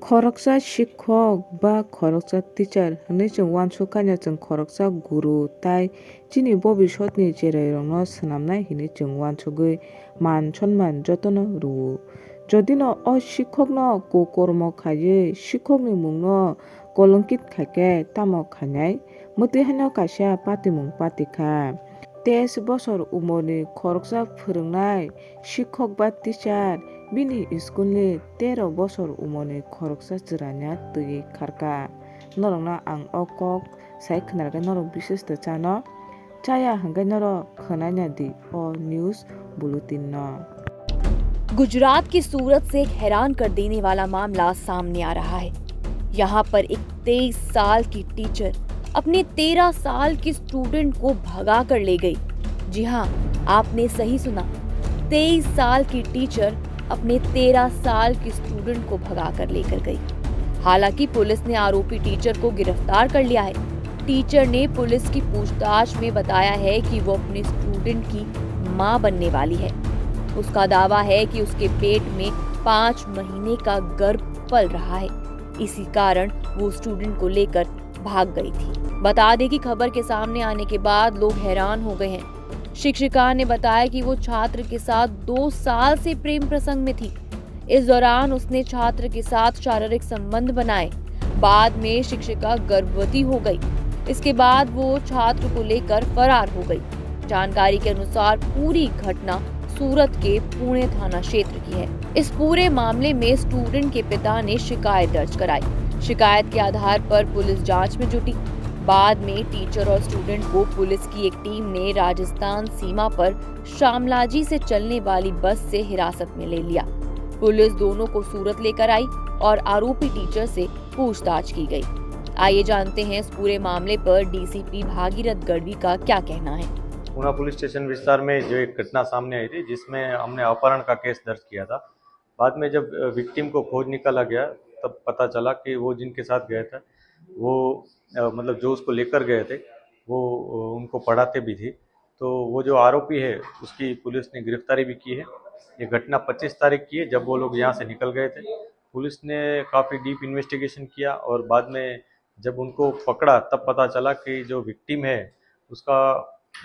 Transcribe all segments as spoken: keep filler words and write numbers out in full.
Khoroksa sikhok ba khoroksa teacher hinwi chwng uansuk khaina chwng khoroksa guru tai chini bobisotni cherairokno swnamnai hinwi chwng uansugwi man sonman jotono rwo. Jodino o sikhokno kukormo khaiwi sikhokni mungno kolongkit khaikhe tamo khainai? Mwtwi haino kaisa patimung patikha. Teis bosor umorni khoroksa phwrwngnai sikhok ba teacher bini schoolni tero bosor umorni khoroksa chwraina twiwi kharkha. Norokno ang o kok sai khwnarkhe norok bisesto chano chaya hwnkhe norok khwnaina di o news bulletin no. Gujarat की सूरत से एक हैरान कर देने वाला मामला सामने आ रहा है। यहाँ पर एक तेईस साल की टीचर अपने तेरह साल की स्टूडेंट को भगा कर ले गई। जी हाँ, आपने सही सुना, तेईस साल की टीचर अपने तेरह साल की स्टूडेंट को भगा कर लेकर गई। हालांकि पुलिस ने आरोपी टीचर को गिरफ्तार कर लिया है। टीचर ने पुलिस की पूछताछ में बताया है कि वो अपने स्टूडेंट की मां बनने वाली है। उसका दावा है कि उसके पेट में पाँच महीने का गर्भ पल रहा है, इसी कारण वो स्टूडेंट को लेकर भाग गई थी। बता दें कि खबर के सामने आने के बाद लोग हैरान हो गए हैं। शिक्षिका ने बताया कि वो छात्र के साथ दो साल से प्रेम प्रसंग में थी। इस दौरान उसने छात्र के साथ शारीरिक संबंध बनाए। बाद में शिक्षिका गर्भवती हो गई। इसके बाद वो छात्र को लेकर फरार हो गई। जानकारी के अनुसार पूरी घटना सूरत के पुणे थाना क्षेत्र की है। इस पूरे मामले में स्टूडेंट के पिता ने शिकायत दर्ज कराई। शिकायत के आधार पर पुलिस जांच में जुटी। बाद में टीचर और स्टूडेंट को पुलिस की एक टीम ने राजस्थान सीमा पर शामलाजी से चलने वाली बस से हिरासत में ले लिया। पुलिस दोनों को सूरत लेकर आई और आरोपी टीचर से पूछताछ की गई। आइए जानते हैं इस पूरे मामले पर डीसीपी भागीरथ गढ़वी का क्या कहना है। पुणे पुलिस स्टेशन विस्तार में जो एक घटना सामने आई थी, जिसमें हमने अपहरण का केस दर्ज किया था। बाद में जब, अ, विक्टिम को खोज निकाला गया, तब पता चला कि वो जिनके साथ गया था, वो, अ, मतलब, जो उसको लेकर गए थे, वो, अ, उनको पढ़ाते भी थे। तो वो जो आरोपी है, उसकी पुलिस ने गिरफ्तारी भी की है। ये घटना पच्चीस तारीख की है, जब वो लोग यहाँ से निकल गए थे। पुलिस ने काफ़ी डीप इन्वेस्टिगेशन किया और बाद में जब उनको पकड़ा, तब पता चला कि जो विक्टिम है, उसका,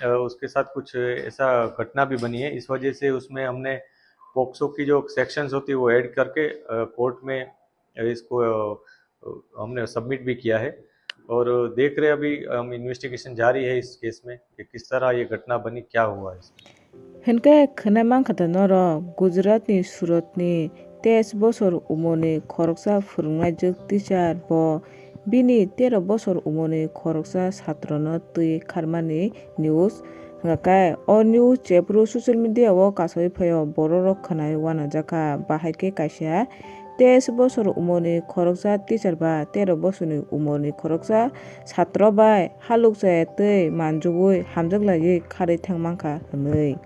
अ, उसके साथ कुछ ऐसा घटना भी बनी है। इस वजह से उसमें हमने पोक्सो की जो सेक्शंस होती है, वो ऐड करके, अ, कोर्ट में इसको, अ, हमने सबमिट भी किया है और देख रहे, अभी हम, इन्वेस्टिगेशन जारी है इस केस में कि किस तरह ये घटना बनी, क्या हुआ है। Hinkhe khwnai mankha da norok Gujaratni Suratni teis bosor umorni khoroksa phwrwngnaijwk teacher bo bini tero bosor umorni khoroksa satrono twi kharmani news. Hwnkhe o news jephuru social media o kasawi phaio, bororok khwnai uanajakha. Bahai khe kaisa teis bosor umorni khoroksa teacher ba tero bosorni umorni khoroksa satro bai halok chaya twi manjugwi hamjaklaiwi kharwi thangmankha hwnwi.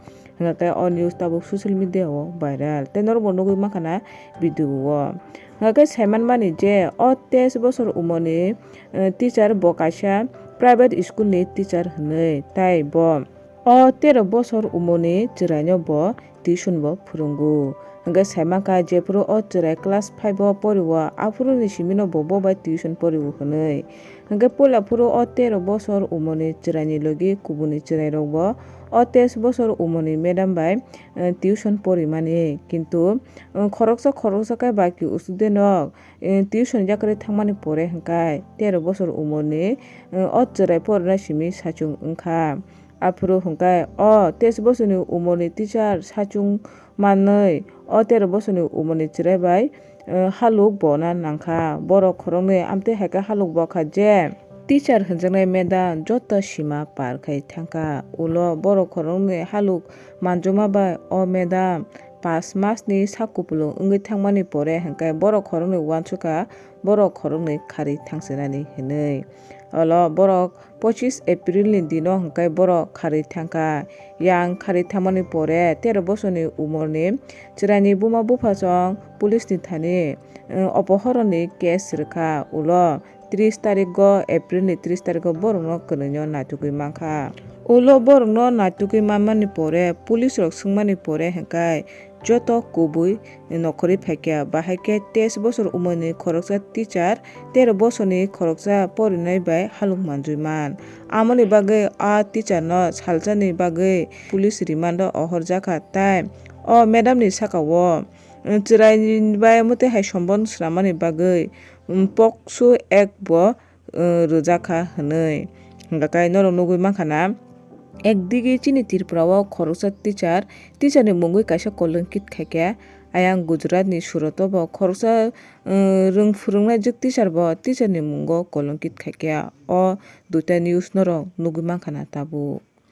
Hwnkhe o news tabuk social media o viral tei norokbo nugwi mankha na video o. Hwnkhe saimanmani je o teis bosor umorni, eh, teacher bo kaisa private school ni teacher hwnwi, tai bo o tero bosor umorni chwraino bo tuition bo phwrwngo. Hwnkhe saimankha jephuru o chwrai class five o porio, aphuruni simino bo, bo bai tuition porio hwnwi. Hwnkhe puila phuru o tero bosor umorni chwraini logi kubuni chwrairokbo o teis bosor umorni madam bai, eh, tuition porimani. Kintu, eh, khoroksa khoroksa khe baki student rok, eh, tuition yakarwi thangmani pore hwnkhe tero bosor umorni, eh, o chwrai porina simi saichung wngkha. Aphuru hwnkhe o teis bosorni umorni teacher saichung manwi o tero bosorni umorni chwrai bai, eh, halok bona nangkha. Borok khoroknwi amtwi hai khe halok bokha je teacher hwnjaknai madam joto sima par khai thangkha. Ulo borok khoroknwi halok manjuma bai o madam pas masni sak kupulung wngwi thangmani pore hwnkhe borok khoroknwi uansukha borok khoroknwi kharwi thangsinani hwnwi. Olo borok pochis April ni dino hwnkhe borok kharwi thangkha. Yang kharwi thangmani pore tero bosorni umorni chwraini buma buphasong police ni thani, eh, opohoronni case rwkha. Ulo tris tarigo, April ni tris tarigo borokno kwnwino naitugwi mankha. Ulo borokno naitugwi manmani pore, police rok swngmani pore hwnkhe joto kubui nokhorwi phaikha. Bahai khe teis bosor umorni khoroksa teacher tero bosorni khoroksa porinai bai halok manjui man. Amoni bagwi a teacher no salsani bagwi police remand o ohorjakha, tai o madam ni saka o chwrai bai mwtwi hai sombon swnammani bagwi pokso act bo rwjakha hwnwi. Hwnkha khe norok nugwi mankha na, ekdigi chini Tripura o khoroksa teacher, teacher ni mungwi kaisa kolongkit khaikha. Ayang Gujarat ni Surat o bo khoroksa rwng phwrwngnai jwk teacher bo teacher ni mungo kolongkit khaikha. O duita news norok nugwi mankha na tabuk.